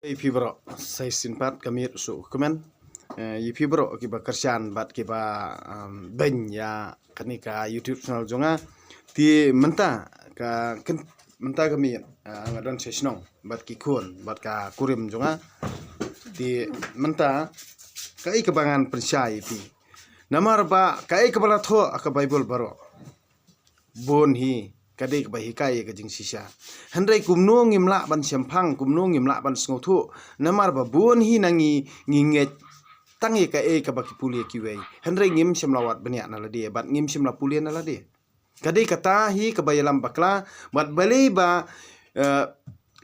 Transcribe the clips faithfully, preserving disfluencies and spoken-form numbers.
Ïa phi baroh, sa shisien pat ka miet u suk kumne. Eh, ïa phi baroh kiba kyrshan bad kiba, um, beiñ ïa kane ka YouTube channel jong nga. Te mynta ka kyn-, mynta ka miet, ah, nga don sha shnong bad ki khun bad ka kurim jong nga. Te mynta kaei kaba ngan pynshai ïa phi. Namar ba kaei kaba la thoh ha ka Baibl baroh, bun hi ka dei kaba hikai ïa ka jingshisha. Hynrei kumno ngim lah ban shemphang, kumno ngim lah ban sngewthuh. Namar ba bun hi na ngi ngi ngeit tang ïa kaei kaba ki pule kiwei. Hynrei ngim shym la wad bniah na lade bad ngim shym la pule na lade. Ka dei kata hi kaba ïalam bakla bad balei ba, eh,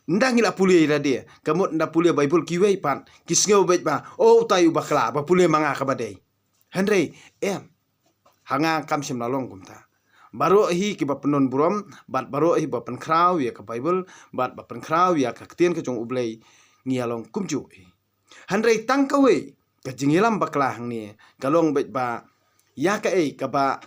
ynda ngi la pule ïa lade, ka mut ynda pule Baibl kiwei pat ki sngew beit ba, oh, utai u bakla ba pule ma nga kaba dei. Hynrei em, ha nga kam shym la long kumta. Baroh hi kiba pyndon burom bad baroh hi ba pynkhraw ïa ka Baibl bad ba pynkhraw ïa ka ktien ka jong U Blei, ngi ïa long kumjuh hi. Hynrei tang kawei ka jingïalam bakla hangne ka long beit ba ïa kaei kaba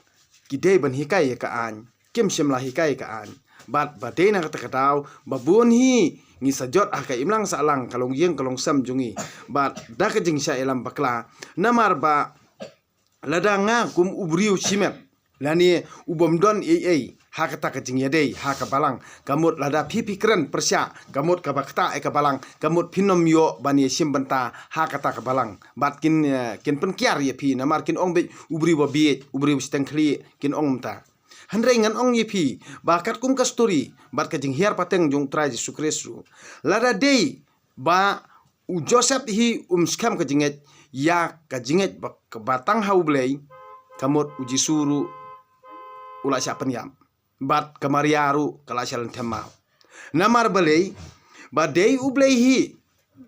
ki dei ban hikai ïa ka aiñ, kim shym la hikai ïa ka aiñ. Bad ba dei na kata ka daw ba bun hi ngi sa jot ha ka imlang sahlang, ka longïing ka longsem jong ngi. Bad da ka jingshah ïalam bakla, namar ba lada nga kum u briew shimet lane u bym don ei ei ha kata ka jingïadei ha ka balang, ka mut lada phi phi kren pyrshah, ka mut kaba ktah ïa ka balang, ka mut phin ym ïoh ban ïashim bynta ha kata ka balang. Bad kin, eh, kin pynkiar ïa phi namar kin ong beit u briew ba bieit, u briew shiteng khlieh, kin ong mynta. Hynrei ngan ong ïa phi ba katkum ka story bad ka jinghiar pateng jong U Trai Jisu Khrist ruh, lada dei ba u Joseph hi um skhem ka jingngeit ïa ka jingngeit ba, ba tang ha U Blei, ka mut u Jisu ruh u la shah pynïap bad ka Maria ruh ka la shah lynthem maw. Namar balei? Ba dei U Blei hi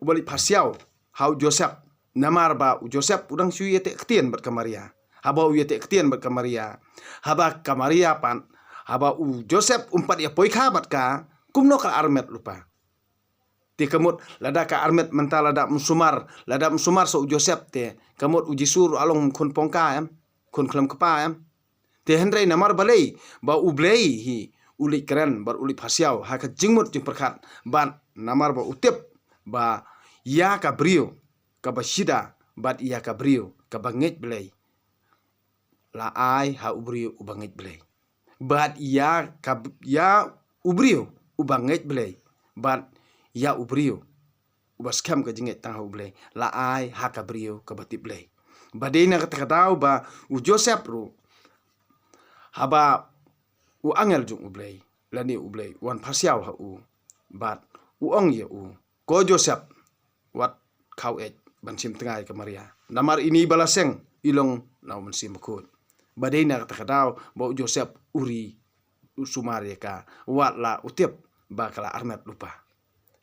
uba leit phasiaw ha u Joseph. Namar ba u Joseph u dang shu ïateh ktien bad ka Maria. Haba u ïateh ktien bad ka Maria, haba ka Maria pat, haba u Joseph um pat ïa poikha bad ka, kumno ka la armet lypa? Te ka mut lada ka armet mynta, lada um sumar, lada um sumar sa u Joseph te, ka mut u Jisu ruh a long khun pongka em, khun khlem kpa em. Te hynrei namar balei? Ba U Blei hi u leit kren bad u leit phasiaw ha ka jingmut jingpyrkhat, bad namar ba u tip ba ïa ka briew kaba shida bad ïa ka briew kaba ngeit Blei, la ai ha u briew uba ngeit Blei. Bad ïa ka, ïa u briew uba ngeit Blei bad ïa u briew uba skhem ka jingngeit tang ha U Blei, la ai ha ka briew kaba tip Blei. Ba dei na kata ka daw ba u Joseph ruh, haba u angel jong U Blei, lane U Blei u wan phasiaw ha u bad u ong ïa u, ko Joseph, wat khaw eit ban shim tnga ïa ka Maria, namar ine ba la seng i long na U Mynsiem Bakhuid. Ba dei na kata ka daw ba u Joseph u ri, u sumar ïa ka, wat la u tip ba ka la armet lypa.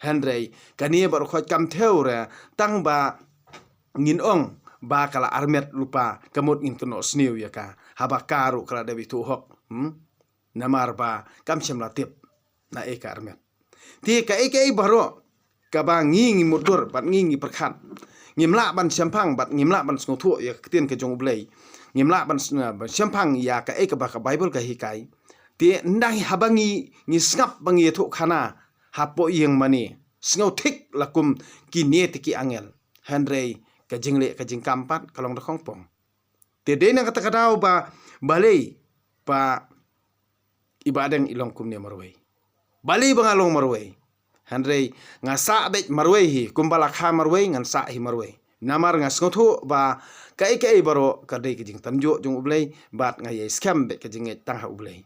Hynrei kane baroh khoit kam thew re tang ba ngin ong ba ka la armet lypa, ka mut ngin kynnoh sniew ïa ka, haba ka ruh ka la dep ithuh hok. Hmm? Namar ba kam shym la tip naei ka armet. Te kaei kaei baroh kaba ngi ngi mutdur bad ngi ngi pyrkhat, ngim lah ban shemphang bad ngim lah ban sngewthuh ïa ka ktien ka jong U Blei, ngim lah ban s-, ban shemphang ïa kaei kaba ka Baibl ka hikai. Te ynda haba ngi, ngi sngap ba ngi ïathuh khana hapoh ïing mane, sngew thik la kum kine te ki angel. Hynrei ka jingleh ka jingkam pat ka long da khongpong. Te dei na kata ka daw ba balei ba i Bahdeng i long kumne marwei? Balei ba nga long marwei? Hynrei nga sah beit marwei hi, kumba la kha marwei ngan sah hi marwei. Namar nga sngewthuh ba kaei kaei baroh ka dei ka jingtynjuh jong U Blei, bad nga ïai skhem beit ka jingngeit tang ha U Blei.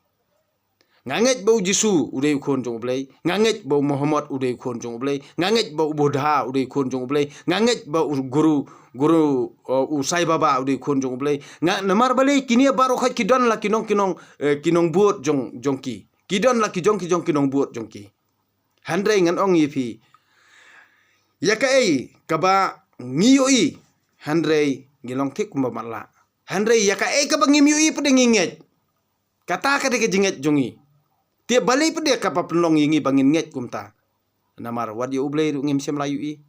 Nga ngeit ba u Jisu u dei u khun jong U Blei. Nga ngeit ba u Muhammad u dei u khun jong U Blei. Nga ngeit ba u Buddha u dei u khun jong U Blei. Nga ngeit ba u guru, guru, uh, u Sai Baba u dei u khun jong U Blei. Nga, namar balei? Kine baroh khoit ki don la ki nong, ki nong, eh, ki nongbud jong, jong ki. Ki don la ki jong ki jong ki nongbud jong ki. Hynrei ngan ong ïa phi, ïa kaei kaba ngi ïohi, hynrei ngi long thik kumba matlah. Hynrei ïa kaei kaba ngim ïohi pat de ngi ngeit. Kata ka dei ka jingngeit jong ngi. Te balei pat de kaba pynlong ïa ngi ba ngin ngeit kumta? Namar wat ïa U Blei ruh ngim shym la ïohi.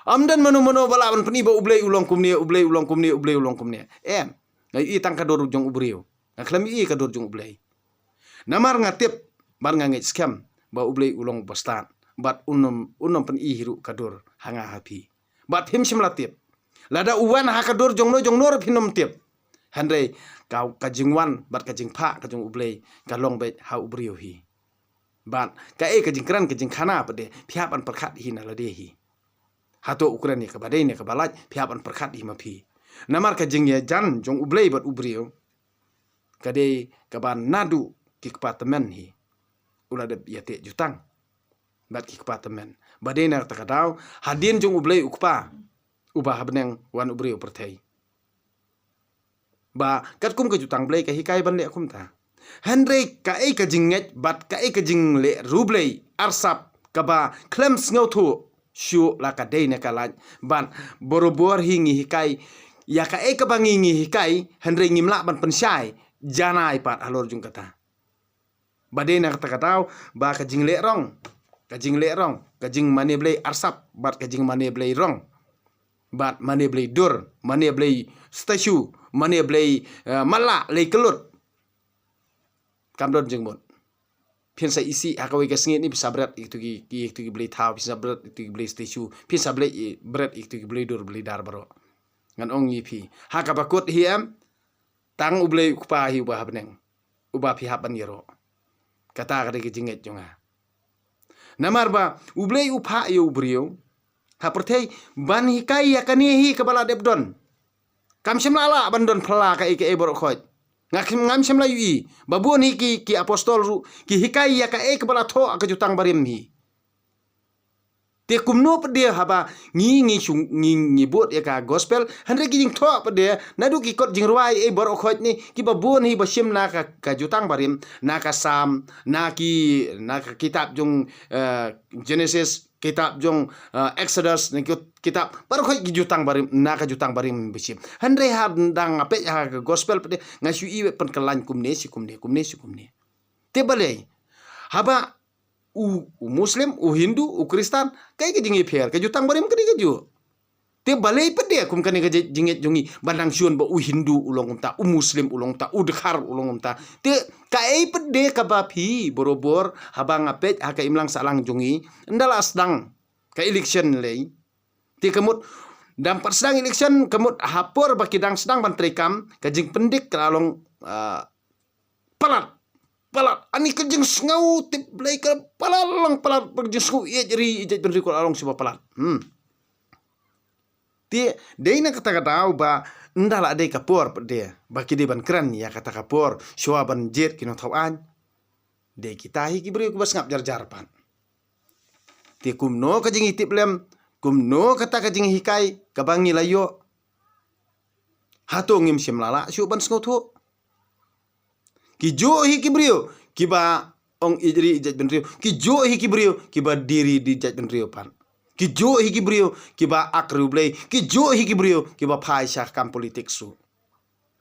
Ym don mano mano ba lah ban pyni ba U Blei u long kumne, U Blei u long kumne, U Blei u long kumne. Em, nga ïohi tang ka dur jong u briew. Nga khlem ïohi ka dur jong U Blei. Namar nga tip bad nga ngeit skhem ba U Blei u long uba stad. bad un ym, un ym pyni hi ruh ka dur ha nga ha phi. Bad phim shym la tip. Lada u wan ha ka dur jongno jongno ruh phim ym tip. Hynrei ka, ka jingwan bad ka jingphah ka jong U Blei ka long beit ha u briew hi. Bad kaei ka jingkren ka jingkhana pat de phi hap ban pyrkhat hi na lade hi. Hato u kren ïa kaba dei ne kaba lait, phi hap ban pyrkhat hi ma phi. Namar ka jingïajan jong U Blei bad u briew ka dei kaba naduh ki kpa tymmen hi. U la dep ïateh jutang bad ki kpa tymmen. Ba dei na kata ka daw, hadien jong U Blei u Kpa uba ha bneng, wan u briew pyrthei. Ba katkum ka Jutang Blei ka hikai ban leh kumta. Hynrei kaei ka jingngeit bad kaei ka jingleh riewblei arsap kaba khlem sngewthuh shuh la ka dei ne ka lait. Bad barabor hi ngi hikai ïa kaei kaba ngi, ngi hikai, hynrei ngim lah ban pynshai janai pat halor jong kata. Ba dei na kata ka daw ba ka jingleh rong, ka jingleh rong, ka jingmane blei arsap bad ka jingmane blei rong, bad mane blei dur, mane blei statue, mane blei, eh, matlah lei kyllut. Kam don jingmut. Phin sa isih ha kawei ka sngi ni phin sa bret ïa kito ki, ïa kito ki blei thaw, phin sa bret ïa kito ki blei statue, phin sa bret ïa kito ki blei dur, blei dar baroh. Ngan ong ïa phi, ha kaba kut hi em, tang U Blei u Kpa hi uba ha bneng uba phi hap ban ïaroh. Kata ka dei ka jingngeit jong nga. Namar ba U Blei u phah ïa u briew ha pyrthei ban hikai ïa kane hi kaba la dep don. Kam shym la lah ban don phylla kaei kaei baroh khoit. Nga, ngam shym la ïohi ba bun hi ki, ki apostol ruh ki hikai ïa kaei kaba la thoh ha ka Jutang Barim hi. Te kumno pat de haba ngi, ngi shong, ngi, ngi bud ïa ka gospel, hynrei ki jingthoh pat de naduh ki kot jingrwai ei baroh khoit ni kiba bun hi ba shim na ka, ka Jutang Barim, na ka Salm, na ki, na ka kitab jong, eh, Genesis, kitab jong, eh, Exodus, na ki kitab baroh khoit ki Jutang Barim, na ka Jutang Barim ba shim. Hynrei hadang nga peit ha ka gospel pat de nga shu ïohi pynkylla kumne shi kumne, kumne shi kumne. Te balei haba u, u Muslim, u Hindu, u Kristan, kaei ka jingïapher? Ka Jutang Barim ka dei kajuh. Te balei pat de kum kane ka ji-, jingngeit jong ngi ban nang shun ba u Hindu u long kumta, u Muslim u long kumta, u Dkhar u long kumta. Te kaei pat de kaba phi barabor haba nga peit ha ka imlang sahlang jong ngi, ynda la sdang ka election lei. Te ka mut dang pat sdang election, ka mut ha por ba ki dang sdang ban treikam, ka jingpyndik ka la long, ah, palat, palat. Ani ka jingsngew tip Blei ka palat, long palat, ka jingsngew ïeit ri ïeit bynriew ka long shuwa palat. Hmm. Te dei na kata ka daw ba ynda la dei ka por pat de ba ki dei ban kren ïa kata ka por shuwa ban jied ki nongthaw aiñ. Dei kita hi ki briew kiba sngap jar jar pat. Te kumno ka jingïatiplem, kumno kata ka jinghikai kaba ngi la ïoh? Hato ngim shym la lah shuh ban sngewthuh? Ki juh hi ki briew kiba ong ïeit ri ïeit bynriew, ki juh hi ki briew kiba die ri die jaitbynriew pat. Ki juh hi ki briew kiba ak riewblei, ki juh hi ki briew kiba phai sha ka kam politik shuh.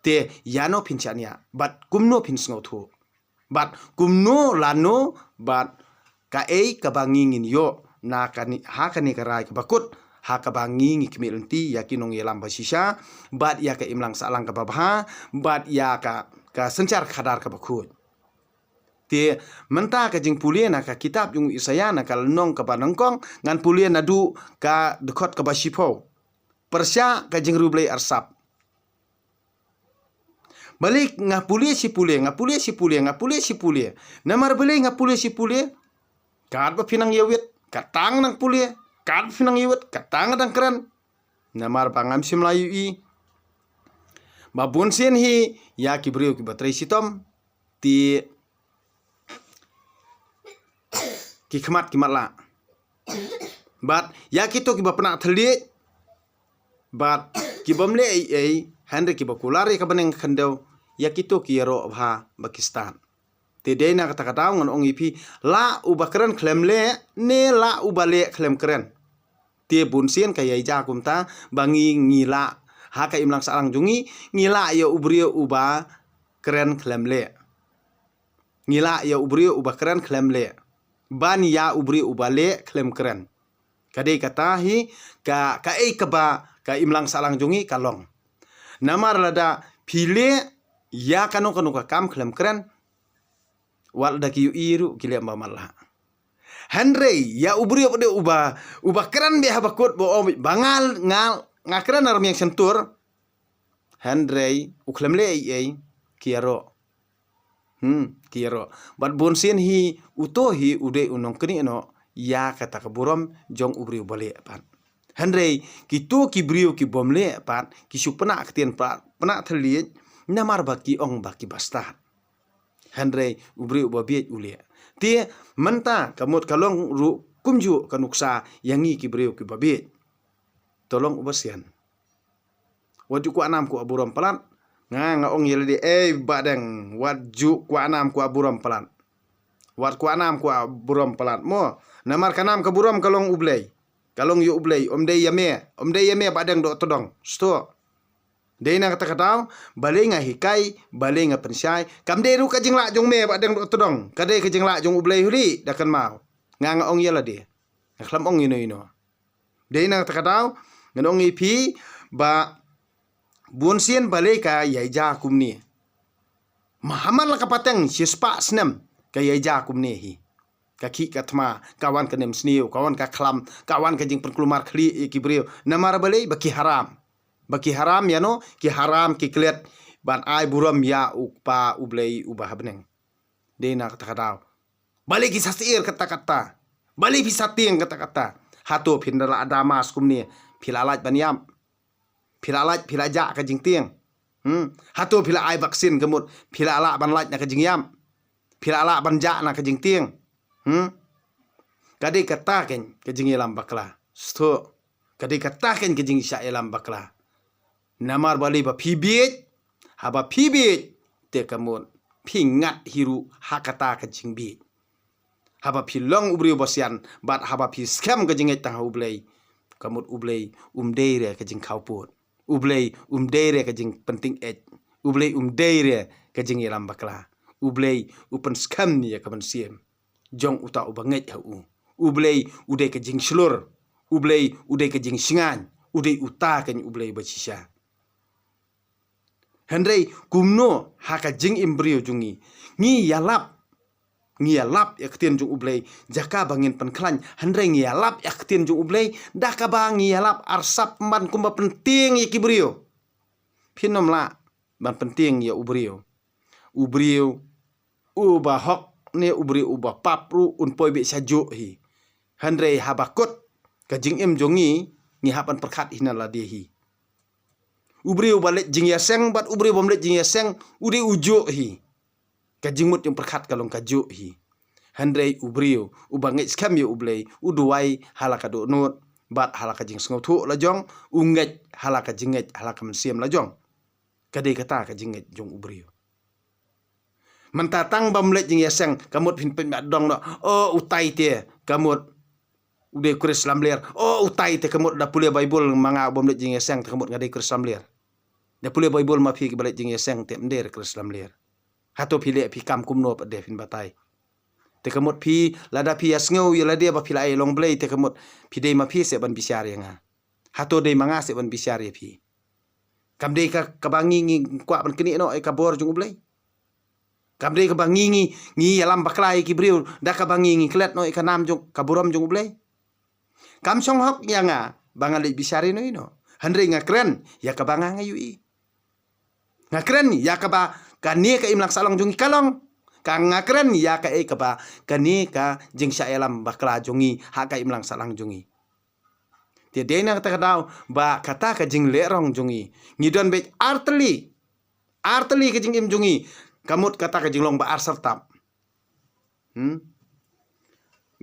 Te ïano phin shaniah bad kumno phin sngewthuh? Bad kumno lano bad kaei kaba ngi ngin ïoh na kane, ha kane ka rai kaba kut, ha kaba ngi ngi khmih lynti ïa ki nongïalam ba shisha bad ïa ka imlang sahlang kaba bha bad ïa ka, ka synshar khadar kaba khuid. Te mynta ka jingpule na ka kitab jong u Isaïah na ka lynnong kaba nyngkong, ngan pule naduh ka dkhot kaba shiphew. Pyrshah ka jingriewblei arsap. Balei nga pule shi pule, nga pule shi pule, nga pule shi pule. Namar balei nga pule shi pule? Katba phi nang ïawit, kata nga nang pule. Katba phi nang ïawit, kata nga dang kren. Namar ba ngam shym la ïohi ba bunsien hi ïa ki briew kiba trei shitom, te ki khmat ki matlah. Bad ïa kito kiba pynah thylliej bad ki bym leh ei ei, hynrei kiba kular ïa ka bneng khyndew, ïa kito ki ïaroh bha ba ki stad. Te dei na kata ka daw ngan ong ïa phi, lah uba kren khlem leh ne lah uba leh khlem kren? Te bunsien ka ïaija kumta ba ngi, ngi lah, ha ka imlang sahlang jong ngi, ngi lah ïa u briew uba kren khlem leh. Ngi lah ïa u briew uba kren khlem leh ban ïa u briew uba leh khlem kren. Ka dei kata hi ka, kaei kaba ka imlang sahlang jong ngi ka long. Namar lada phi leh ïa kano kano ka kam khlem kren, wat lada ki ïohi ruh ki leh ba matlah. Hynrei ïa u briew u dei uba, uba kren beit ha ba kut ba ong beit ba nga, nga, nga kren na rmiang shyntur. Hynrei u khlem leh ei ei, ki ïaroh. Hmm, ki ïaroh. Bad bun sien hi uto hi u dei u nongknieh noh ïa kata ka burom jong u briew ba leh pat. Hynrei kito ki briew ki bym leh pat ki shu pynah ktien pat, pynah thylliej, namar ba ki ong ba ki bastad. Hynrei u briew uba bieit u leh. Te mynta ka mut ka long ruh kumjuh ka nuksa ïa ngi ki briew kiba bieit. To long uba sian. Wat ju kwah nam kwah burom palat. Nga, nga ong ïa lade, ei Bahdeng, wat ju kwah nam kwah burom palat. Wat kwah nam kwah burom palat mo. Namar ka nam ka burom ka long U Blei. Ka long ïa U Blei, ym dei ïa me. Ym dei ïa me Bahdeng Dohtdong. Sngewthuh. Dei na kata ka daw, balei nga hikai, balei nga pynshai. Kam dei ruh ka jinglah jong me Bahdeng Dohtdong. Ka dei ka jinglah jong U Blei hi, da kynmaw. Nga, nga ong ïa lade. Nga khlem ong ïano ïano. Dei na kata ka daw, ngan ong ïa phi ba bun sien balei ka ïaid kumne. Mahaman la ka pateng shispah snem ka ïaid kumne hi. Ka khih ka thma, ka wan ka nemsniew, ka wan ka khlam, ka wan ka jingpynkulmar khlieh ïa ki briew. Namar balei ba ki haram. Ba ki haram ïano, ki haram ki klet ban ai burom ïa u Kpa U Blei uba ha bneng. Dei na kata ka daw. Balei ki sa syier katta katta. Balei phi sa tieng katta katta. Hato phin da la damas kumne. Phi la lait ban ïap. Phi la lait, phi la jah ka jingtieng. Hmm. Hato phi la ai vaksin ka mut. Phi la lah ban lait na ka jingïap. Phi la lah ban jah na ka jingtieng. Hmm. Ka dei kata kein ka jingïalam bakla. Sngewthuh. Ka dei kata kein ka jingshah ïalam bakla. Namar balei ba phi bieit, haba phi bieit, te ka mut, phi ngat hi ruh ha kata ka jingbieit. Haba phi long u briew ba sian, bad haba phi skhem ka jingngeit tang ha U Blei, ka mut U Blei, um dei re ka jingkhawpud. U Blei, um dei re ka jingpynting ej. U Blei, um dei re ka jingïalam bakla. U Blei, u pynskhem ïa ka mynsiem jong uta uba ngeit ha u. U Blei, u dei ka jingshlur. U Blei, u dei ka jingshngain. U dei uta kein U Blei ba shisha. Hynrei kumno ha ka jingim briew jong ngi. Ngi ïalap. Ngi ïalap ïa ka ktien jong U Blei. Jaka ba ngin pynkhlaiñ. Hynrei ngi ïalap ïa ka ktien jong U Blei. Da kaba ngi ïalap arsap man kumba pyntieng ïa ki briew. Phin ym lah ban pyntieng ïa u briew. U briew uba hok ne u briew uba pap ruh un poi beit sha juh hi. Hynrei haba kut ka jingim jong ngi, ngi hap ban pyrkhat hi na lade hi. U briew uba leit jingïaseng bad u briew bym leit jingïaseng, u dei u juh hi. Ka jingmut jong pyrkhat ka long ka juh hi. Hynrei u briew uba ngeit skhem ïa U Blei, u duwai ha la ka dohnud bad ha la ka jingsngewthuh la jong, u ngeit ha la ka jingngeit ha la ka mynsiem la jong. Ka dei kata ka jingngeit jong u briew. Mynta tang bym leit jingïaseng, ka mut phin pynbeit dong noh. O utai te, ka mut u dei Khrist lamler. O utai te, ka mut da pule Baibl ma nga bym leit jingïaseng, te ka mut nga dei Khrist lamler. Da pule Baibl ma phi kiba leit jingïaseng te ym dei re Khrist lamler. Hato phi leh phi kam kumno pat de phin batai. Te ka mut phi lada phi ïasngew ïa lade ba phi la ai long Blei te ka mut phi dei ma phi seh ban bishar ïa nga. Hato dei ma nga seh ban bishar ïa phi. Kam dei ka, kaba ngi ngi kwah ban knieh noh ïa ka bor jong U Blei. Kam dei kaba ngi ngi ngi ïalam bakla ïa ki briew da kaba ngi ngi klet noh ïa ka nam jong ka burom jong U Blei. Kam shong hok ïa nga ba nga leit bishar ïano ïano. Hynrei nga kren ïa kaba nga nga ïohi. Nga kren ïa kaba kane ka imlang sahlang jong ngi ka long. Ka nga kren ïa kaei kaba kane ka jingshah ïalam bakla jong ngi ha ka imlang sahlang jong ngi. Te dei na kata ka daw ba kata ka jingleh rong jong ngi. Ngi don beit artylli. Artylli ka jingim jong ngi. Ka mut kata ka jinglong ba ar sartap. Hmm?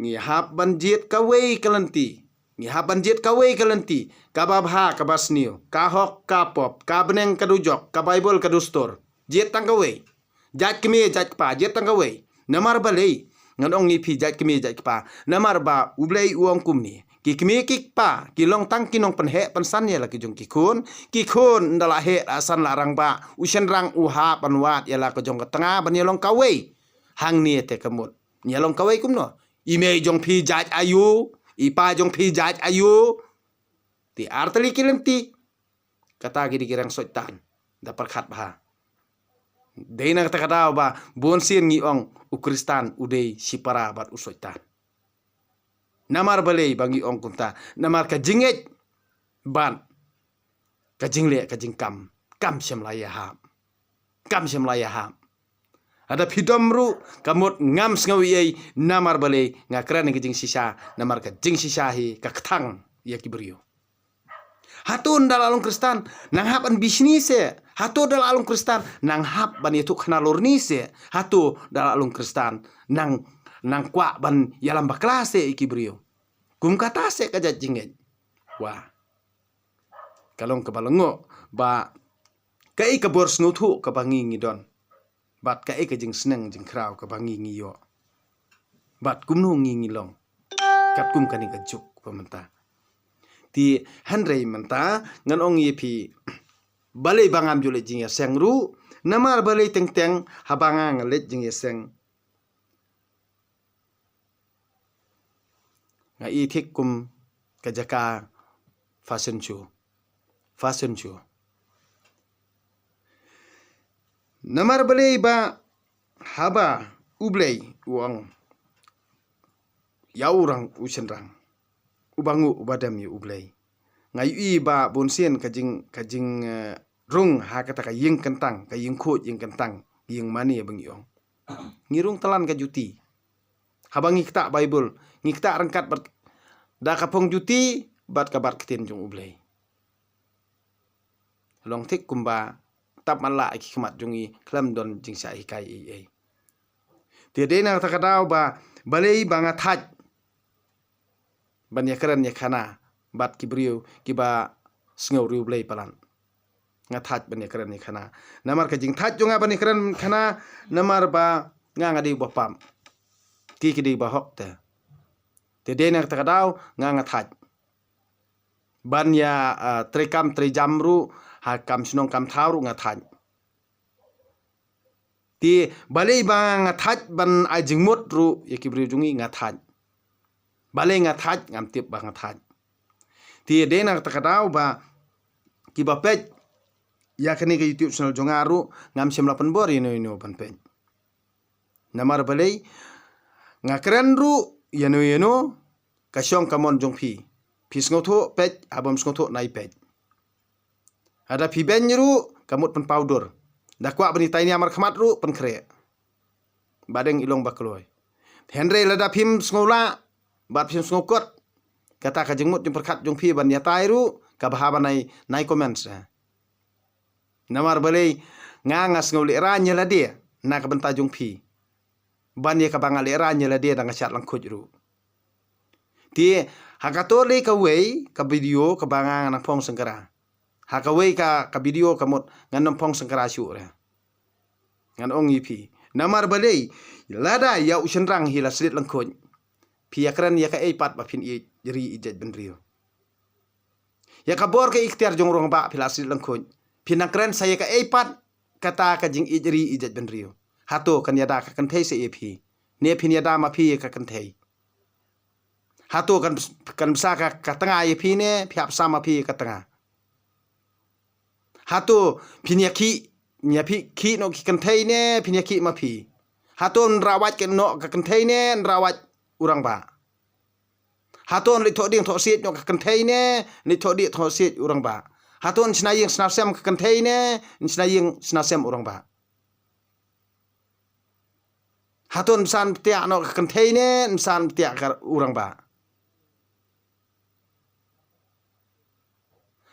Ngi hap ban jied kawei ka lynti. Ngi hap ban jied kawei ka lynti. Kaba bha kaba sniew. Ka hok ka pop. Ka bneng ka dujok. Ka Baibl ka dustur. Jied tang kawei. Jait kmie jait kpa. Jied tang kawei. Namar balei. Ngan ong ïa phi jait kmie jait kpa. Namar ba U Blei u ong kumne. Ki kmie ki kpa. Ki long tang ki nongpynheh pynsan ïa la ki jong ki khun. Ki khun ynda la heh la san la rangbah. U shynrang u hap ban wad ïa la ka jong ka tnga ban ïalong kawei. Hangne te ka mut. Ïalong kawei kumno. I mei jong phi jait aïu. I pa jong phi jait aïu. Te artylli ki lynti. Kata ki dei ki rang Soitan. Da pyrkhat bha. Dei na kata ka daw ba bun sien ngi ong u Khristan u dei shipara bad u Soitan. Namar balei ba ngi ong kumta? Namar ka jingngeit bad ka jingleh ka jingkam kam shym la ïahap. Kam shym la ïahap. Lada phi dom ruh ka mut ngam sngew ei ei, namar balei? Nga kren ka jingshisha, namar ka jingshisha hi ka kthang ïa ki briew. Hato ynda la long Khristan nang hap ban bishni se? Hato ynda la long Khristan nang hap ban ïathuh khana lorni se? Hato ynda la long Khristan nang, nang kwah ban ïalam bakla se ïa ki briew? Kum kata se ka jait jingngeit. Wah. Ka long kaba lyngngoh ba kaei ka bor sngewthuh kaba ngi ngi don, bad kaei ka jingsneng jingkhraw kaba ngi ngi ïoh, bad kumno ngi ngi long katkum kane ka juk ba mynta. Te hynrei mynta ngan ong ïa phi, balei ba ngam ju leit jingïaseng ruh? Namar balei teng teng haba nga nga leit jingïaseng, nga i thik kum ka jaka fashion show. Fashion show. Namar balei ba haba U Blei u ong ïa u rang u shynrang, uba nguh uba dem ïa U Blei. Nga ïohi ba bun sien ka jing, ka jing, eh, rung ha kata ka ïing kyntang, ka ïing khuid ïing kyntang, ïing mane ba ngi ong. Ngi rung tlan ka juti. Haba ngi ktah Baibl, ngi ktah ryngkat bad da ka phong juti bad ka bar ktien jong U Blei. Long thik kumba tap matlah ïa ki khmat jong ngi khlem don jingshah hikai ei ei. Te dei na kata ka daw ba balei ba nga thait ban ïakren ïakhana bad ki briew kiba sngew riewblei palat. Nga thait ban ïakren ïakhana. Namar ka jingthait jong nga ban ïakren khana, namar ba nga nga dei uba pap, ki ki dei ba hok te. Te dei na kata ka daw nga nga thait ban ïa, ah, treikam treijam ruh ha kam shnong kam thaw ruh nga thait. Te balei ba nga thait ban ai jingmut ruh ïa ki briew jong ngi? Nga thait. Balei nga thait? Ngam tip ba nga thait. Te dei na kata ka daw ba kiba peit ïa kane ka YouTube channel jong nga ruh ngam shym la pynbor ïano ïano ban peit. Namar balei? Nga kren ruh ïano ïano ka shong ka mon jong phi. Phi sngewthuh peit, ha bym sngewthuh nai peit. Lada phi beiñ ruh ka mut pynpaw dur. Da kwah ban ïatai nia markhmat ruh pynkhreh. Ba dang i long ba kloi. Hynrei lada phim sngewlah bad phim sngewkot, kata ka jingmut jingpyrkhat jong phi ban ïatai ruh ka bha ban nai, nai comments, eh. Namar balei? Nga nga sngewlehraiñ ïa lade na ka bynta jong phi. Ban ïa kaba nga lehraiñ ïa lade da nga shad lyngkhuid ruh. Te ha kato lei kawei ka video kaba nga ngan phong shynrang. Ha kawei ka, ka video ka mut ngan phong shynrang shuh re. Ngan ong ïa phi. Namar balei? Lada ïa u shynrang hi la slit lyngkhuid, phi ïakren ïa kaei pat ba phin ïeit ri ïeit jaitbynriew? Ïa ka bor ka iktiar jong u rangbah phi la slit lyngkhuid, phin nang kren sa ïa kaei pat kata ka jingïeit ri ïeit jaitbynriew? Hato kan ïada ka kynthei sa ïa phi, ne phin ïada ma phi ïa ka kynthei? Hato kan, kan bsa ka, ka tnga ïa phi ne phi hap bsa ma phi ïa ka tnga? Hato phin ïakhih, ïa phi khih noh ki kynthei ne phin ïakhih ma phi? Hato yn rawait ka noh ka kynthei ne yn rawait u rangbah? Hato yn leit thoh dieng thoh siej noh ka kynthei ne leit thoh dieng thoh siej u rangbah? Hato yn shna ïing shna sem ka kynthei ne yn shna ïing shna sem u rangbah? Hato yn bsa yn btiah noh ka kynthei ne yn bsa yn btiah ka u rangbah?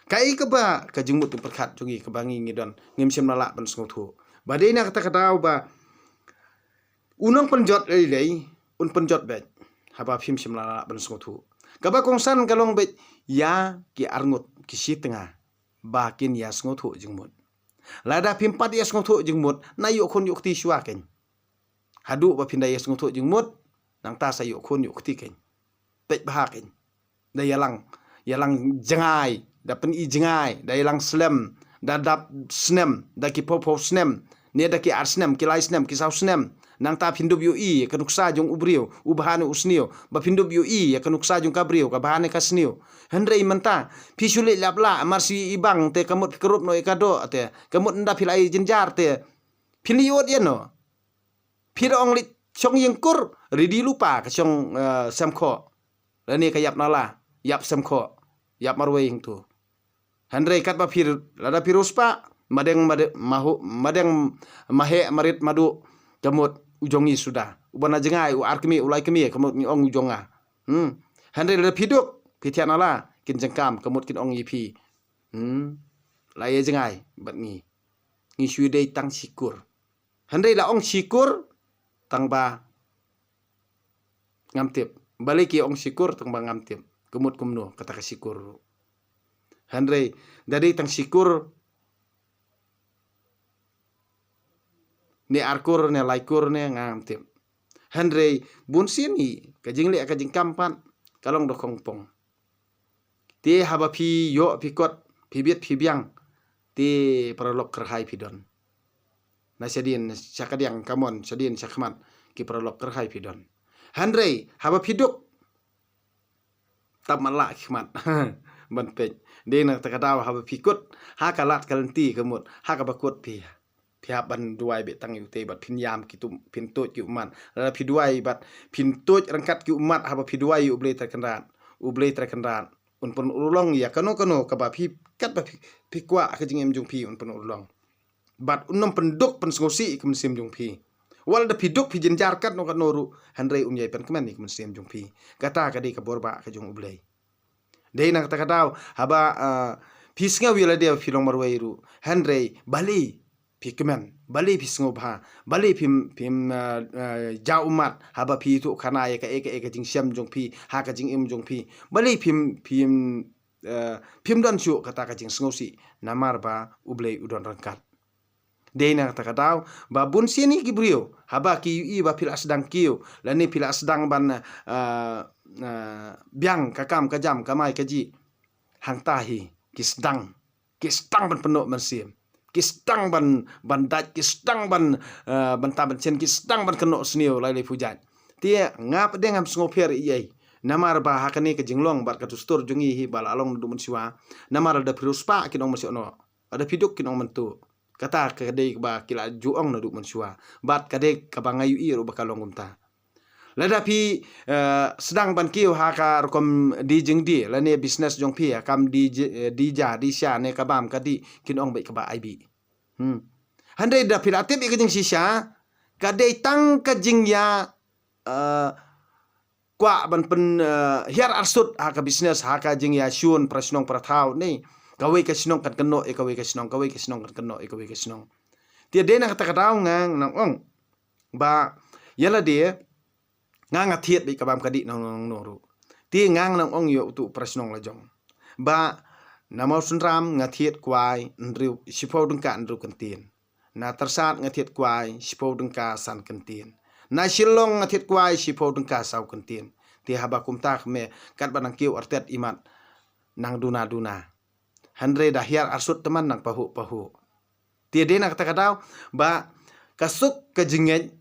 Kaei kaba ka jingmut jingpyrkhat jong ngi kaba ngi ngi don, ngim shym la lah ban sngewthuh. Ba dei na kata ka daw ba u nongpynjot lei lei un pynjot beit haba phim shym la lah ban sngewthuh. Kaba kongsan ka long beit ïa ki arngut ki shi tnga ba kin ïa sngewthuh jingmut. Lada phim pat ïa sngewthuh jingmut, na ïoh khun ïoh kti shuwa kein. Haduh ba phin da ïa sngewthuh jingmut, nangta sa ïoh khun ïoh kti kein. Peit bha kein. Da ïalang, ïalang jngai, da pyni jngai, da ïalang slem, da dap snem, da ki phew phew snem, ne da ki ar snem, ki lai snem, ki saw snem. Nangta phin dup ïohi ïa ka nuksa jong u briew, u bha ne u sniew. Ba phin dup ïohi ïa ka nuksa jong ka briew, ka bha ne ka sniew. Hynrei mynta phi shu leit lap lah, mar shu i bang te ka mut phi krup noh ïa ka doh te, ka mut ynda phi la ai jynjar te phin leit ïoh ïano? Phi da ong leit shong ïing kur, ready lypa ka shong, eh, sem khoh. Lane ka ïap nala, ïap semkhoh, ïap marwei hangto. Hynrei katba phi, lada phi riewspah, madeng, made-, mahu-, madeng, maheh, marit, madu, ka mut u jong ngi suda. Uba na jngai, u ar kmie, u lai kmie, ka mut ngi ong u jong nga. Hmm. Hynrei lada phi duk, phi thiah nala, kin jingkam, ka mut kin ong ïa phi. Hmm. La ïa jngai bad ngi. Ngi shu dei tang shikur. Hynrei la ong shikur tang ba ngam tip. Balei ki ong shikur tang ba ngam tip. Ka mut kumno kata ka shikur ruh. Hynrei da dei tang shikur ne arkur ne laikur ne ngam tip. Hynrei bun sien hi ka jingleh ka jingkam pat ka long da khongpong. Te haba phi ïoh phi kot, phi bit phi biang, te paralok kyrhai phi don. Na shadien sha kadiang kamon, shadien sha khmat, ki paralok kyrhai phi don. Hynrei haba phi duk, tap matlah ki khmat ban peit. Dei na kata ka daw haba phi kut ha ka lad ka lynti ka mut, ha kaba kut phi, phi hap ban duwai beit tang ïa utei bad phin ïam ki tum, phin tuid ki ummat. Lada phi duwai bad phin tuid ryngkat ki ummat, haba phi duwai ïa U Blei Trai Kynrad, U Blei Trai Kynrad un pynurlong ïa kano kano kaba phi, katba phi, phi kwah ha ka jingim jong phi un pynurlong. Bad un nym pynduk pynsngewsih ïa ka mynsiem jong phi. Wat lada phi duk phi jynjar katno katno ruh, hynrei un ïai pynkmen ïa ka mynsiem jong phi. Kata ka dei ka bor ba ka jong U Blei. Dei na kata ka daw, haba, ah, phi sngew ïa lade phi long marwei ruh, hynrei balei phi kmen, balei phi sngewbha, balei phim, phim, ah, ah, jaw ummat, haba phi tuh khana ïa kaei kaei ka jingshem jong phi ha ka jingim jong phi. Balei phim, phim, ah, phim don shuh kata ka jingsngewsih, namar ba U Blei u don ryngkat. Dei na kata ka daw ba bun sien hi ki briew, haba ki ïohi ba phi la sdang kiew, lane phi la sdang ban, ah, ah, biang ka kam ka jam, ka mai ka jih, hangta hi ki sdang, ki sdang ban pynnoh mynsiem, ki sdang ban, ban dait, ki sdang ban, ah, ban tam ban sien, ki sdang ban kynnoh sniew lai lai pujat. Te nga pat de ngam sngewpher ei ei. Namar ba ha kane ka jinglong bad ka dustur jong ngi hi ba la long naduh mynshuwa. Namar lada phi riewspah kin ong mynshuwa noh, lada phi duk kin ong mynta. Kata ka dei kaba ki la ju ong naduh mynshuwa. Bad ka dei kaba nga ïohi ruh ba ka long kumta. Lada phi, eh, sdang ban kiew ha ka rukom die jingdie, lane business jong phi, ha kam die ji-, eh, die ja, die sha, ne ka bam ka dih, kin ong beit kaba ai bih. Hmm. Hynrei da phi la tip ïa ka jingshisha, ka dei tang ka jingïa, eh, kwah ban pyn, eh, hiar arsut ha ka business, ha ka jingïashun para shnong para thaw ne. Kawei ka shnong kan kynnoh ïa kawei ka shnong, kawei ka shnong kan kynnoh ïa kawei ka shnong. Te dei na kata ka daw nga nang ong ba ïa lade nga nga thied beit ka bam ka dih nang nang nang ruh. Te nga nang ong ïa utu para shnong la jong ba na Mawsynram nga thied kwai hynriew, shiphew tyngka hynriew kyntien. Na Tyrsad nga thied kwai shiphew tyngka san kyntien. Na Shillong nga thied kwai shiphew tyngka saw kyntien. Te haba kumta kmie katba nang kiew artet imat nang duna duna. Hynrei da hiar arsut te man nang pahuh pahuh. Te dei na kata ka daw ba ka suk ka jingngeit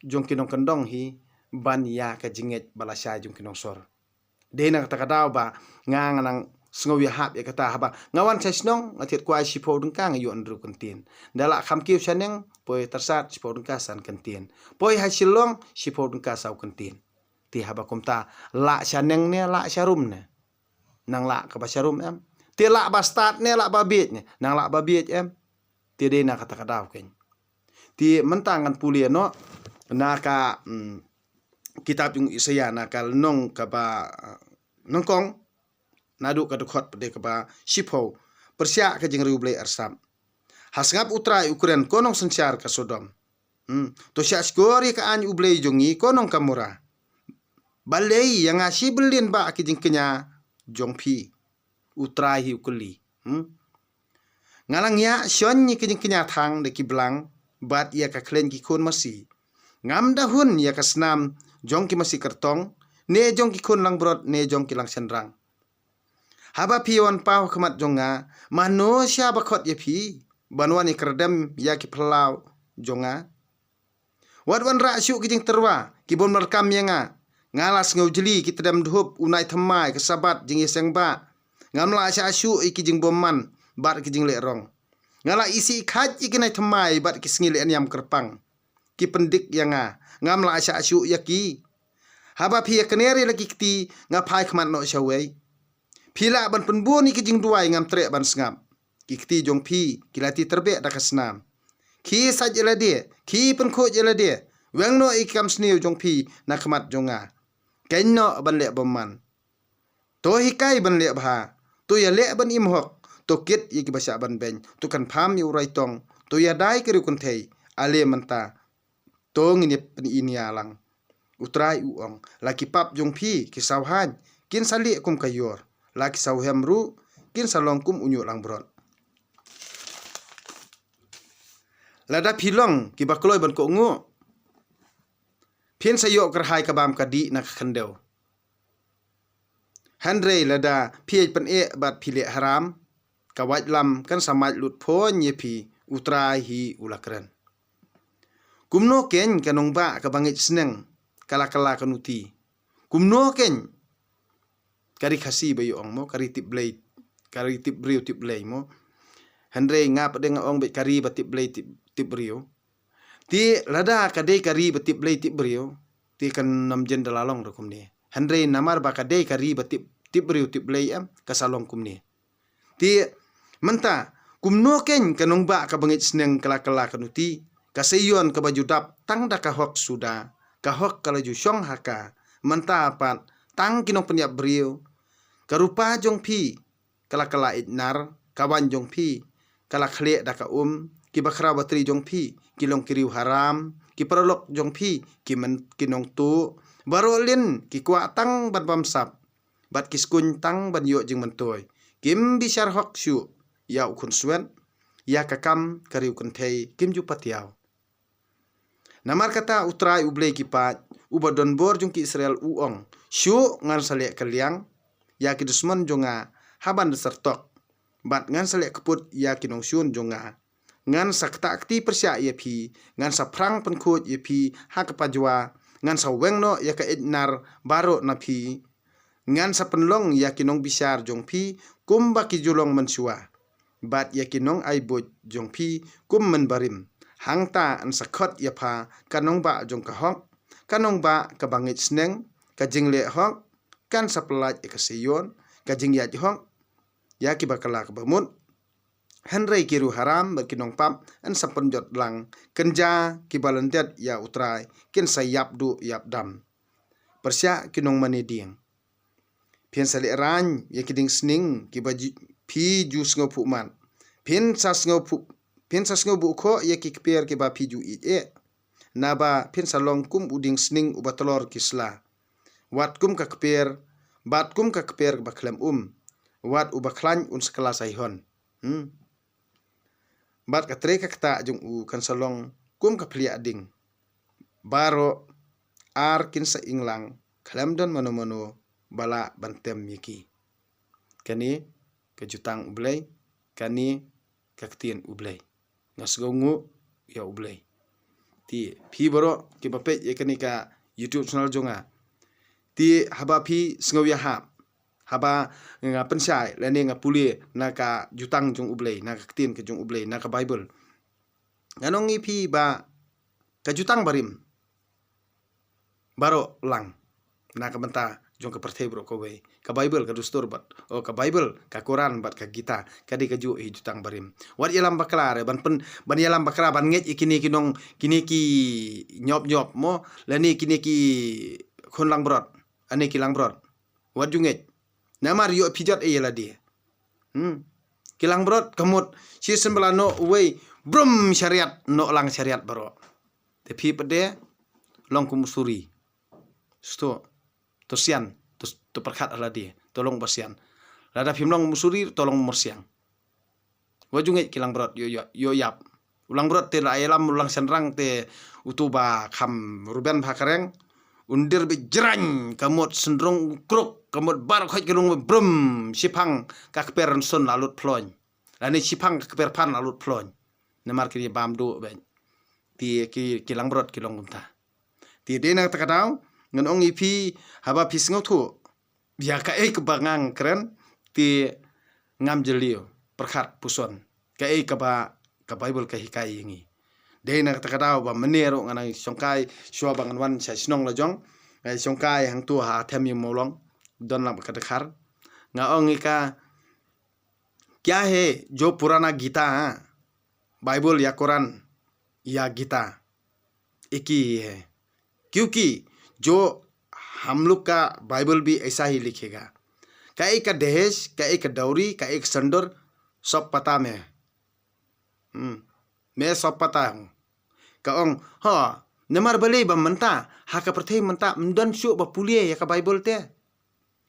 jong ki nongkyndong hi ban ïa ka jingngeit ba lashai jong ki nongsor. Dei na kata ka daw ba nga nga nang sngew ïahap ïa kata haba nga wan sha shnong nga thied kwai shiphew tyngka nga ïoh hynriew kyntien. Da lah kham kiew shaneng poi Tyrsad shiphew tyngka san kyntien. Poi ha Shillong shiphew tyngka saw kyntien. Te haba kumta lah shaneng ne lah sharum ne. Nang lah kaba sharum em. Te lah ba stad ne lah ba bieit ne. Nang lah ba bieit em. Te dei na kata ka daw keiñ. Te mynta ngan pule noh na ka, mm, kitab jong Isaïah na ka lynnong kaba, eh, nyngkong, naduh ka dkhot pat de kaba shiphew, pyrshah ka jingriewblei arsap. Ha sngap U Trai u kren, ko nongsynshar ka Sodom. Hmm. To shahshkor ïa ka aiñ U Blei jong ngi, ko nong Kamora. Balei ïa nga shi byllien bah ki jingkñia jong phi. U Trai hi u kylli. Hmm. Nga la ngiah shon ïa ki jingkñia thang da ki blang bad ïa ka khleiñ ki khun masi. Ngam da hun ïa ka snam jong ki masi kyrtong ne jong ki khun langbrot ne jong ki langshynrang. Haba phi wan paw ha khmat jong nga, mano sha ba khot ïa phi ban wan ïa kyrdem ïa ki phyllaw jong nga? Wat wanrah shuh ki jingtyrwa ki bym donkam ïa nga. Nga la sngewjli ki tdem dhup, u nai thymmai, ka Sabbath, jingïaseng bah. Ngam lah shah shuh ïa ki jingbymman bad ki jingleh rong. Nga la isih khait ïa ki nai thymmai bad ki sngi leh niam kyrpang. Ki pyndik ïa nga, ngam lah shah shuh ïa ki. Haba phi ïa kner ïa la ki kti, nga phai khmat noh shawei. Phi lah ban pynbun ïa ki jingduwai, ngam treh ban sngap. Ki kti jong phi ki la tyrbeht da ka snam. Khie sait ïa lade, khie pynkhuid ïa lade. Weng noh ïa ki kam sniew jong phi na khmat jong nga. Khein noh ban leh bymman. To hikai ban leh bha. To ïaleh ban im hok. To kit ïa kiba shah ban beiñ. To kynpham ïa u raitong. To ïada ïa ki riewkynthei. Ale mynta, to ngin ïa pyn-i nia lang. U Trai u ong, la ki pap jong phi ki sawhaiñ, kin sa lieh kum ka ïor. La ki sawhem ruh, kin sa long kum u ñiuh langbrot. Lada phi long kiba kloi ban kohnguh, phin sa ïoh kyrhai ka bam ka dih na ka khyndew. Hynrei lada phi ïa pyneh bad phi leh haram, ka waitlam kan sa mait lut phuiñ ïa phi, U Trai hi u la kren. Kumno keiñ ka nongbah kaba ngeit sneng, ka la kylla ka nuti? Kumno keiñ ka ri Khasi ba ïa ong mo, ka ri tip Blei, ka ri tip briew tip Blei mo. Hynrei nga pat de nga ong beit ka ri ba tip Blei tip, tip briew. Te lada ka dei ka ri ba tip Blei tip briew, te kan ym jin da la long ruh kumne. Hynrei namar ba ka dei ka ri ba tip, tip briew tip Blei, em, ka sa long kumne. Te mynta, kumno keiñ ka nongbah kaba ngeit sneng ka la kylla ka nuti? Ka Seion kaba ju dap tang da ka hok suda, ka hok ka la ju shong ha ka. Mynta pat, tang ki nongpynïap briew. Ka rupa jong phi ka la kylla ïeit nar, ka waiñ jong phi ka la khlieh da ka um, ki bakhraw batri jong phi ki long ki riew haram, ki paralok jong phi ki men, ki nongtuh. Baroh lin ki kwah tang ban bamsap, bad ki skuiñ tang ban ïoh jingmyntoi. Kim bishar hok shuh ïa u khunswet, ïa ka kam ka riewkynthei kim ju patiaw. Namar kata U Trai U Blei ki paid, uba don bor jong ki Israel u ong, shuh ngan sa leh kylliang ïa ki dusmon jong nga ha ban da syrtok, bad ngan sa leh kyput ïa ki nongshun jong nga. Ngan sa ktah kti pyrshah ïa phi, ngan sa phrang pynkhuid ïa phi ha ka pajwa, ngan sa weng noh ïa ka ïeit nar baroh na phi. Ngan sa pynlong ïa ki nongbishar jong phi kumba ki ju long mynshuwa, bad ïa ki nongai buit jong phi kum mynbarim. Hangta yn sa khot ïa pha ka nongbah jong ka hok, ka nongbah kaba ngeit sneng, ka jingleh hok. Kan sa pyllait ïa ka Seion, ka jingïaid hok ïa kiba kylla kaba mut. Hynrei ki riew haram bad ki nongpap yn sa pynjot lang, kynja kiba lyndet ïa U Trai kin sa ïap duh ïap dam. Pyrshah ki nongmane dieng. Phin sa lehraiñ ïa ki dieng sning kiba ju, phi ju sngewphuh mat. Phin sa sngewphuh, phin sa sngewbuh khoh ïa ki kper kiba phi ju ïeit eh. Naba phin sa long kum u dieng sning uba tlor ki sla. Wat kum ka kper, bad kum ka kper ba khlem um. Wat uba khlaiñ un sa kylla Saion. Hmm. Bad ka trei ka ktah jong u kan sa long kum ka phliah ding. Baroh ar kin sa ing lang, khlem don mano mano ba lah ban tem ïa ki. Kane ka jutang U Blei, kane ka ktien U Blei. Nga sngewnguh ïa U Blei. Te phi baroh kiba peit ïa kane ka YouTube channel jong nga, te haba phi sngew ïahap, haba nga pynshai lane nga pule na ka jutang jong U Blei, na ka ktien ka jong U Blei, na ka Baibl, ngan ong ïa phi ba ka jutang barim baroh lang na ka bynta jong ka pyrthei baroh kawei. Ka Baibl, ka dustur bad, oh, ka Baibl, ka Koran bad ka Gita, ka dei kajuh hi jutang barim. Wat ïalam bakla re, ban pyn, ban ïalam bakla, ban ngeit ïa kine ki nong, kine ki ñiop ñiop mo, lane kine ki khun langbrot, ane ki langbrot. Wat ju ngeit. Namar ïoh phi jot ïa lade. Hmm. Ki langbrot ka mut, shisien ba la noh uwei, brum, shariat, noh lang shariat baroh. Te phi pat de long kum u suri. Sto, to sian, to, to pyrkhat ha lade, to long ba sian. Lada phim long kum u suri, to long myrsiang. Wat ju ngeit ki langbrot, ïoh, ïoh, ïoh ïap. U langbrot te la ïalam u lang shynrang te uto ba kham ruben bha ka reng. Un dir beit jraiñ, ka mut syndrong u kruk, ka mut baroh khoit ka rung brum, shiphang ka kper rynsun la lut phloiñ. Lane shiphang ka kper phan la lut phloiñ. Namar kine bam duh beit. Te ki, ki langbrot ki long kumta. Te dei na kata ka daw, ngan ong ïa phi, haba phi sngewthuh ïa kaei kaba ngan kren, te ngam jylliew, pyrkhat puson. Kaei kaba ka Baibl ka hikai ïa ngi. Dei na kata ka daw ba mynne ruh nga nang shongkai shuwa ba ngan wan sha shnong la jong. Nga shongkai hangtu ha them ïa Mawlong, don lang ka dkhar. Nga ong ïa ka, "Kya hai jo purana Gita, ha? Bible ya Quran ya Gita, ek hi hai. Kyunki jo hum log ka Bible bhi aisa hi likhega. Kaei ka dahesh, kaei ka dowry, kaei ka sindoor, sab pata main hai. Hmm. Main sab pata hai." Ka ong, "Ha, namar balei ba mynta ha ka pyrthei mynta ym don shuh ba pule ïa ka Bible te.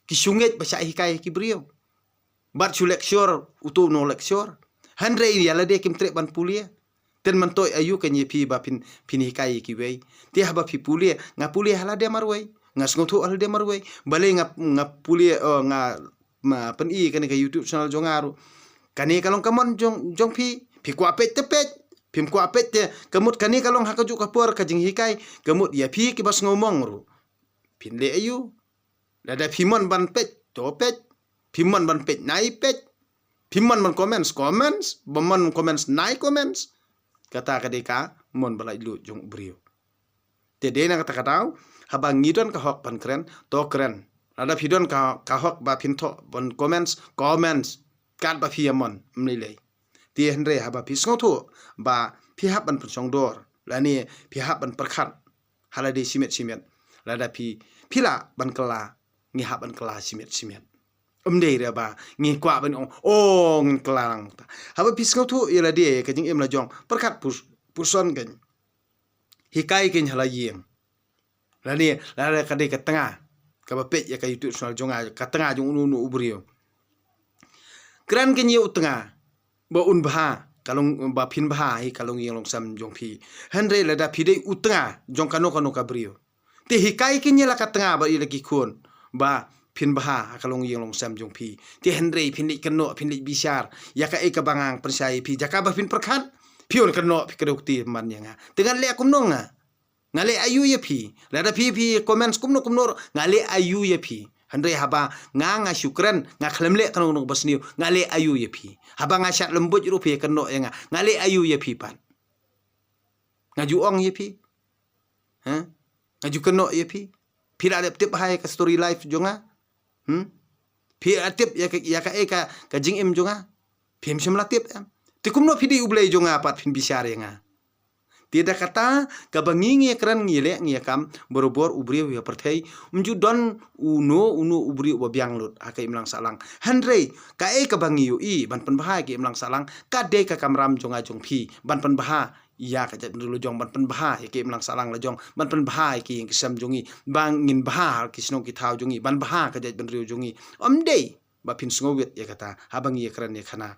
Ki shu ngeit ba shah hikai ki briew. Bad shu lecture uto uno lecture. Hynrei ïa lade kim treh ban pule. Te mynta aïu kein ïa phi ba phin, phin hikai ïa kiwei? Te haba phi pule, nga pule ha lade marwei, nga sngewthuh ha lade marwei. Balei nga, nga pule, oh, nga, ma, pyni kane ka YouTube channel jong nga ruh. Kane ka long ka mon jong, jong phi. Phi kwah peit te peit, phim kwah peit te, ka mut kane ka long ha kajuh ka por ka jinghikai, ka mut ïa phi kiba sngewmong ruh. Phin leh aïu? Lada phi mon ban peit, to peit. Phi mon ban peit, nai peit. Phi mon ban comments, comments. Ba mon comments, nai comments." Kata ka dei ka mon ba laitluid jong u briew. Te dei na kata ka daw, haba ngi don ka hok ban kren, to kren. Lada phi don ka, ka hok ba phin thoh ban comments, comments. Katba phi ïa mon, ym lei lei. Te hynrei haba phi sngewthuh ba phi hap ban pynshong dor, lane phi hap ban pyrkhat ha lade shimet shimet. Lada phi, phi lah ban kylla, ngi hap ban kylla shimet shimet. Ym dei re ba ngi kwah ban ong, "Oh, ngin kylla lang." Haba phi sngewthuh ïa lade ka jingim la jong, pyrkhat pus-, puson kein. Hikai kein ha la ïing. Lane, lane ka dei ka tnga kaba peit ïa ka YouTube channel jong nga, ka tnga jong uno uno u briew. Kren kein ïa u tnga ba un bha, ka long, ba phin bha hi ka longïing longsem jong phi. Hynrei lada phi dei u tnga jong kano kano ka briew, te hikai kein ïa la ka tnga bad ïa la ki khun ba phin bha ha ka longïing longsem jong phi. Te hynrei phin leit kynnoh, phin leit bishar ïa kaei kaba nga pynshai ïa phi, jaka ba phin pyrkhat, phi wan kynnoh, phi kdew kti man ïa nga. Te ngan leh kumno nga? Nga leh aïu ïa phi? Lada phi, phi comments kumno kumno ruh, nga leh aïu ïa phi? Hynrei haba nga, nga shu kren, nga khlem leh kano kano kaba sniew, nga leh aïu ïa phi? Haba nga shad lem buit ruh phi kynnoh ïa nga, nga leh aïu ïa phi pat? Nga ju ong ïa phi? Ha? Nga ju kynnoh ïa phi? Phi la dep tip ha ka story life jong nga? Hmm? Phi la tip ïa ka, ïa ka, eh, ka, ka jingim jong nga? Phim shym la tip em. Te kumno phi dei u Blei jong nga pat phin bishar ïa nga? Te da kata kaba ngi, ngi kren, ngi leh, ngi kam, barabor u briew ïa pyrthei, ym ju don uno uno u briew ba biang lut ha ka imlang sahlang. Hynrei kaei kaba ngi ïohi ban pynbha ïa ka imlang sahlang, ka dei ka kamram jong nga jong phi ban pynbha ïa ka jaitbynriew la jong, ban pynbha ïa ka imlang sahlang la jong, ban pynbha ïa ka ïing ka sem jong ngi, ba ngin bha ha ki shnong ki thaw jong ngi, ban bha ka jaitbynriew jong ngi. Ym dei ba phin sngewwit ïa kata haba ngi ïa kren ïa khana.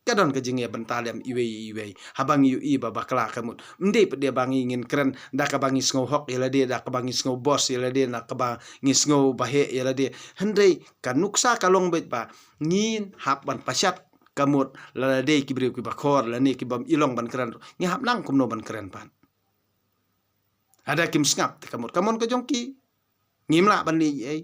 Ka don ka jingïabynta lem iwei ïa iwei. Haba ngi ïohi ba bakla ka mut, ym dei pat de ba ngi ngin kren da kaba ngi sngew hok ïa lade, da kaba ngi sngew bos ïa lade, da kaba ngi sngew baheh ïa lade. Hynrei ka nuksa ka long beit ba ngin hap ban pashat ka mut, lada dei ki briew kiba khor lane ki bym i long ban kren ruh, ngi hap nang kumno ban kren pat? Lada kim sngap te ka mut ka mon ka jong ki, ngim lah ban leh ei.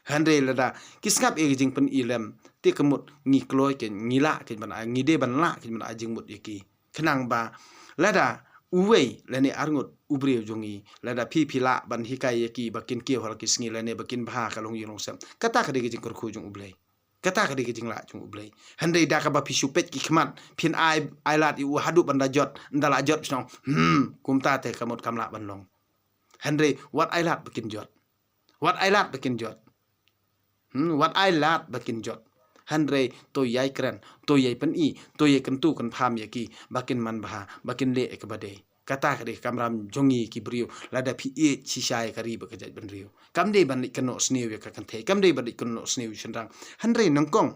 Hynrei lada ki sngap ïa ka jingpyni lem, te ka mut ngi kloi kein, ngi lah kein ban ai, ngi dei ban lah kein ban ai jingmut ïa ki. Khnang ba lada uwei lane arngut u briew jong ngi, lada phi, phi lah ban hikai ïa ki ba kin kiew ha la ki sngi lane ba kin bha ha ka longïing longsem, kata ka dei ka jingkyrkhu jong U Blei. Kata ka dei ka jinglah jong U Blei. Hynrei da kaba phi shu peit ki khmat, phin ai, ai lad ïa u haduh ban da jot, ynda la jot shnong, hmm, kumta te ka mut kam lah ban long. Hynrei wat ai lad ba kin jot. Wat ai lad ba kin jot. Hmm, wat ai lad ba kin jot. Hynrei to ïai kren, to ïai pyni, to ïai kyntu kynpham ïa ki ba kin man bha, ba kin leh ïa kaba dei. Kata ka dei ka kamram jong ngi ki briew, lada phi ïeit shisha ïa ka ri bad ka jaitbynriew. Kam dei ban leit kynnoh sniew ïa ka kynthei, kam dei ban leit kynnoh sniew ïa u shynrang. Hynrei nyngkong,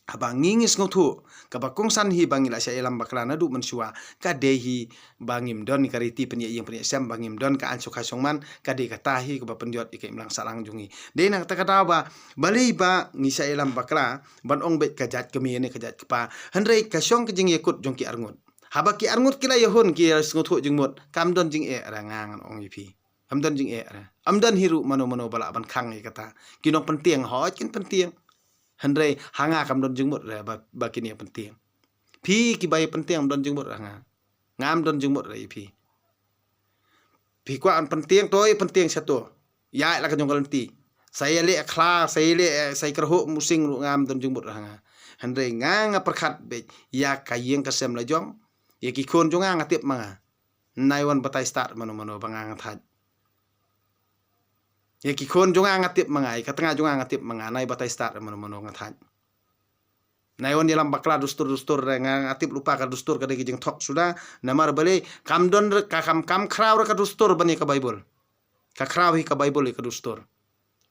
haba ngi, ngi sngewthuh kaba kongsan hi ba ngi la shah ïalam bakla naduh mynshuwa, ka dei hi ba ngim don ka riti pynïaid ïing pynïaid sem, ba ngim don ka ain shongkha shongman, ka dei kata hi kaba pynjot ïa ka imlang sahlang jong ngi. Dei na kata ka daw ba balei ba ngi shah ïalam bakla, ban ong beit ka jait kmie ne ka jait kpa. Hynrei ka shong ka jingïakut jong ki arngut. Haba ki arngut ki la ïahun, ki la sngewthuh jingmut, kam don jingeh re, nga ngan ong ïa phi. Kam don jingeh re. Kam don hi ruh mano mano ba lah ban khang ïa kata. Ki nongpyntieng hooid kin pyntieng. Hynrei ha nga kam don jingmut re ba, ba kin ïa pyntieng. Phi kiba ïa pyntieng ym don jingmut re ha nga. Ngam don jingmut re ïa phi. Phi kwah ban pyntieng, to ïa pyntieng shato. Ïa la ka jong ka lynti. Sa ïa leh khla, sa ïa leh, sa ïa kyrhuh musing ruh ngam don jingmut ha nga. Hynrei nga nga pyrkhat beit ïa ka ïing ka sem la jong. Ïa ki khun jong nga nga tip ma nga. Nai wan batai start mano mano ba nga nga thait. Ïa ki khun jong nga nga tip ma nga, ïa ka tnga jong nga nga tip ma nga, nai batai start mano mano nga thait. Nai wan ïalam bakla dustur dustur re, nga nga tip lypa ka dustur ka dei ka jingthok suda, namar balei kam don re, ka kam kam khraw re ka dustur ban ïa ka Baibl. Ka khraw hi ka Baibl ïa ka dustur.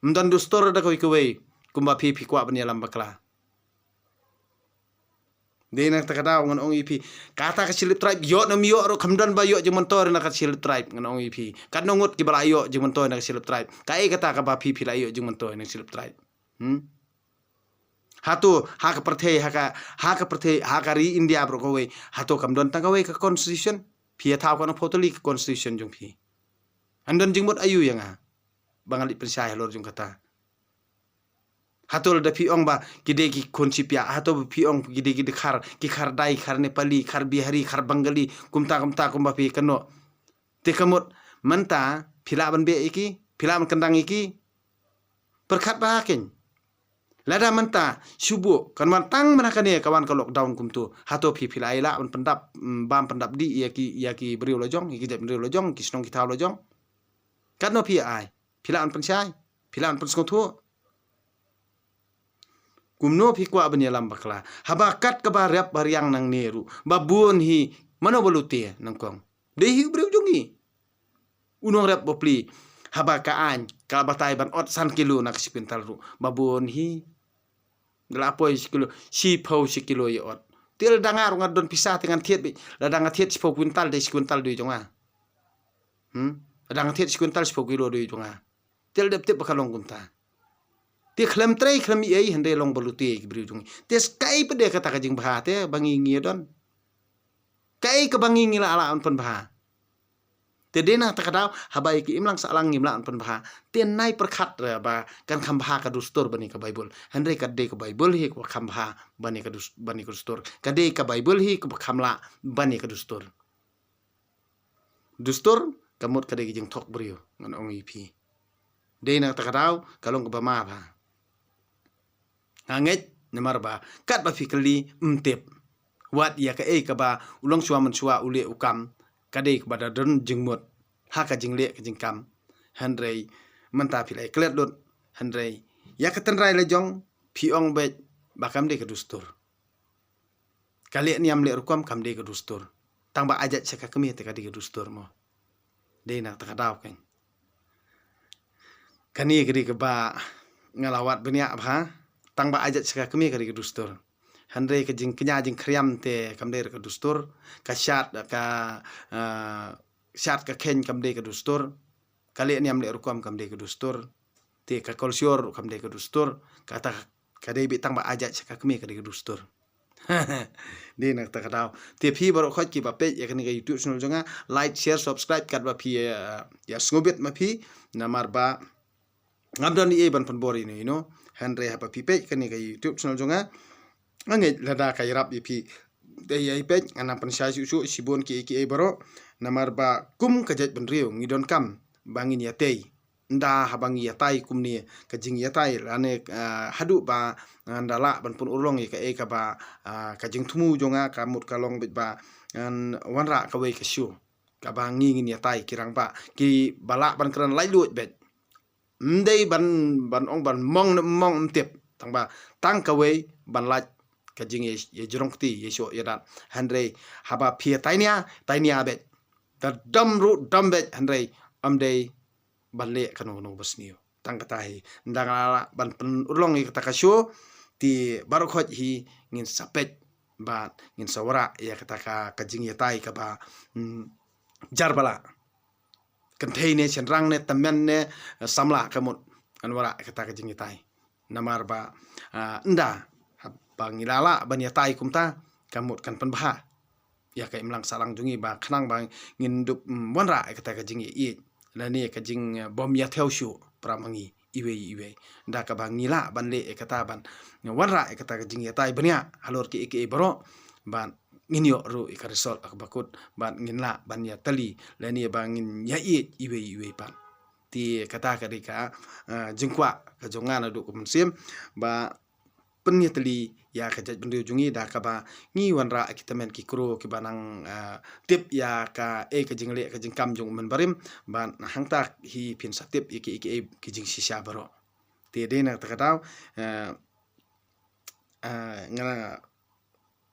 Ym don dustur da kawei kawei kumba phi phi kwah ban ïalam bakla. Dei na kata ka daw ngan ong ïa phi. Kata ka Shillip Tribe ïoh ne ym ïoh ruh kam don ba ïoh jingmyntoi na ka Shillip Tribe ngan ong ïa phi. Katno ngut kiba la ïoh jingmyntoi na ka Shillip Tribe. Kaei kata kaba phi phi la ïoh jingmyntoi na ka Shillip Tribe. Hmm? Hato ha ka pyrthei ha ka ha ka pyrthei ha ka ri India baroh kawei. Hato kam don tang kawei ka constitution. Phi ïa thaw katno phew tylli ka constitution jong phi. Yn don jingmut aïu ïa nga. Ba ngan leit pynshai halor jong kata. Hato lada phi ong ba ki dei ki khun shipia, hato ba phi ong ki dei ki dkhar, ki khar Dai, khar Nepali, khar Bihari, khar Bengali, kumta kumta kumba phi kynnoh. Te ka mut mynta phi lah ban beh ïa ki, phi lah ban kyndang ïa ki. Pyrkhat bha keiñ. Lada mynta shu buh kan wan tang mynta kane ka wan ka lockdown kumto. Hato phi phi lah ïa lah ban pyndap, mm, bam pyndap dih ïa ki, ïa ki briew la jong, ïa ki jaitbynriew la jong, ki shnong ki thaw la jong. Katno phi ïa ai? Phi lah ban pynshai, phi lah ban pynsngewthuh. Kumno phi kwah ban ïalam bakla? Haba kat kaba rep ba riang nangne ruh ba bun hi, mano ba lute nyngkong? Dei hi u briew jong ngi. U nongrep bapli haba ka aiñ ka batai ban ot san kilo na ka shi kwintal ruh ba bun hi. Da la poi shi kilo, shiphew shi kilo ïa ot. Te lada nga ruh nga don pisa te ngan thied beit. Lada nga thied shiphew kwintal, dei shi kwintal dei jong nga. Hmm? Lada nga thied shi kwintal, shiphew kilo dei jong nga. Te la dep tip ba ka long kumta. Te khlem trei khlem ïa ei hynrei long ba lute ki briew jong ngi. Te kaei pat de kata ka jingbha te ba ngi ngi don? Kaei kaba ngi ngi lah lah ban pynbha? Te dei na kata ka daw haba ïa ki imlang sahlang ngim lah ban pynbha, te nai pyrkhat re ba kan kham bha ka dustur ban ïa ka Baibl. Hynrei ka dei ka Baibl hi kaba kham bha ban ïa ka dus-, ban ïa ka dustur. Ka dei ka Baibl hi kaba kham lah ban ïa ka dustur. Dustur ka mut ka dei ka jingthok briew ngan ong ïa phi. Dei na kata ka daw ka long kaba ma bha. Nga ngeit namar ba katba phi kylli ym tip. Wat ïa kaei kaba u longshuwa mynshuwa u leh u kam ka dei kaba da don jingmut ha ka jingleh ka jingkam. Hynrei mynta phi la ïa klet lut. Hynrei ïa ka tynrai la jong phi ong beit ba kam dei ka dustur. Ka leh niam leh rukom kam dei ka dustur. Tang ba ai jait sha ka kmie te ka dei ka dustur mo. Dei na kata ka daw keiñ. Kane ka dei kaba nga la wad bniah bha. Tang ba ai jait sha ka kmie ka dei ka dustur. Hynrei ka jingkñia jingkhriam te kam dei ka dustur. Ka shad ka, ah, shad ka kheiñ kam dei ka dustur. Ka leh niam leh rukom kam dei ka dustur. Te ka kolshor kam dei ka dustur. Kata ka dei beit tang ba ai jait sha ka kmie ka dei ka dustur. Dei na kata ka daw. Te phi baroh khoit kiba peit ïa kane ka YouTube channel jong nga, like, share, subscribe katba phi, eh, ïa sngewbit ma phi. Namar ba ngam don ei ban pynbor ïa ino ino. Hynrei haba phi peit kane ka YouTube channel jong nga, nga ngeit lada ka ïarap ïa phi. Te ïa peit ngan nang pynshai shuh shuh shibun kiei kiei baroh. Namar ba kum ka jaitbynriew ngi donkam ba ngin ïatei. Nda haba ngi ïatai kumne ka jingïatai lane, ah, haduh ba, ah, nda lah ban pynurlong ïa kaei kaba, ah, ka jingthmu jong nga ka mut ka long beit ba, ah, wanrah kawei ka show kaba ngi ngin ïatai ki rangbah kiba lah ban kren laitluid beit. Ym dei ban, ban ong ban mong ne ym mong ym tip. Tang ba tang kawei ban lait ka jingïa, ïa jrong kti ïa shoh ïa dat. Hynrei haba phi ïatai nia, tai nia beit. Da dom ruh dom beit hynrei ym dei ban leh kano kano ba sniew. Tang kata hi. Nda nga lah ban pynurlong ïa kata ka show. Te baroh khoit hi ngin sa peit bad ngin sa wanrah ïa kata ka, ka jingïatai kaba, mm, jar ba lah. Kynthei ne shynrang ne tymmen ne, eh, samla ka mut ngan wanrah ïa kata ka jingïatai. Namar ba, ah, nda haba ngi la lah ban ïatai kumta ka mut kan pynbha ïa ka imlang sahlang jong ngi ba khnang ba ngin dup, mm, wanrah ïa kata ka jingïaieit lane ka jing, eh, bym ïathew shuh para ma ngi iwei iwei. Da kaba ngi lah ban leh ïa kata ban wanrah ïa kata ka jingïatai bniah halor kiei kiei baroh ban ngin ïoh ruh ïa ka result kaba kut ban ngin lah ban ïatylli lane ba ngin ïaieit iwei iwei pat. Te kata ka dei ka, eh, jingkwah ka jong nga naduh ka mynsiem ba pynïatylli ïa ka jaitbynriew jong ngi da kaba ngi wanrah ki tymmen ki kro kiba nang, eh, tip ïa kaei ka jingleh ka jingkam jong u mynbarim, bad hangta hi phin sa tip ïa kiei kiei ki jingshisha baroh. Te dei na kata ka daw, eh, eh, nga,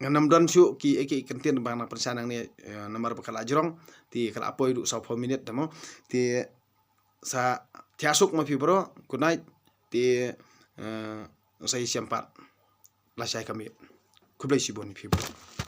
ngan ym don shuh kiei kiei ki kyntien ba ngan pynshai nangne, eh, namar ba ka la jrong, te ka la poi haduh sawphew minit te mo. Te sa thiah suk ma phi baroh, good night, te, eh, sa ïashem pat. Lashai ka miet. Khublei shibun ïa phi baroh.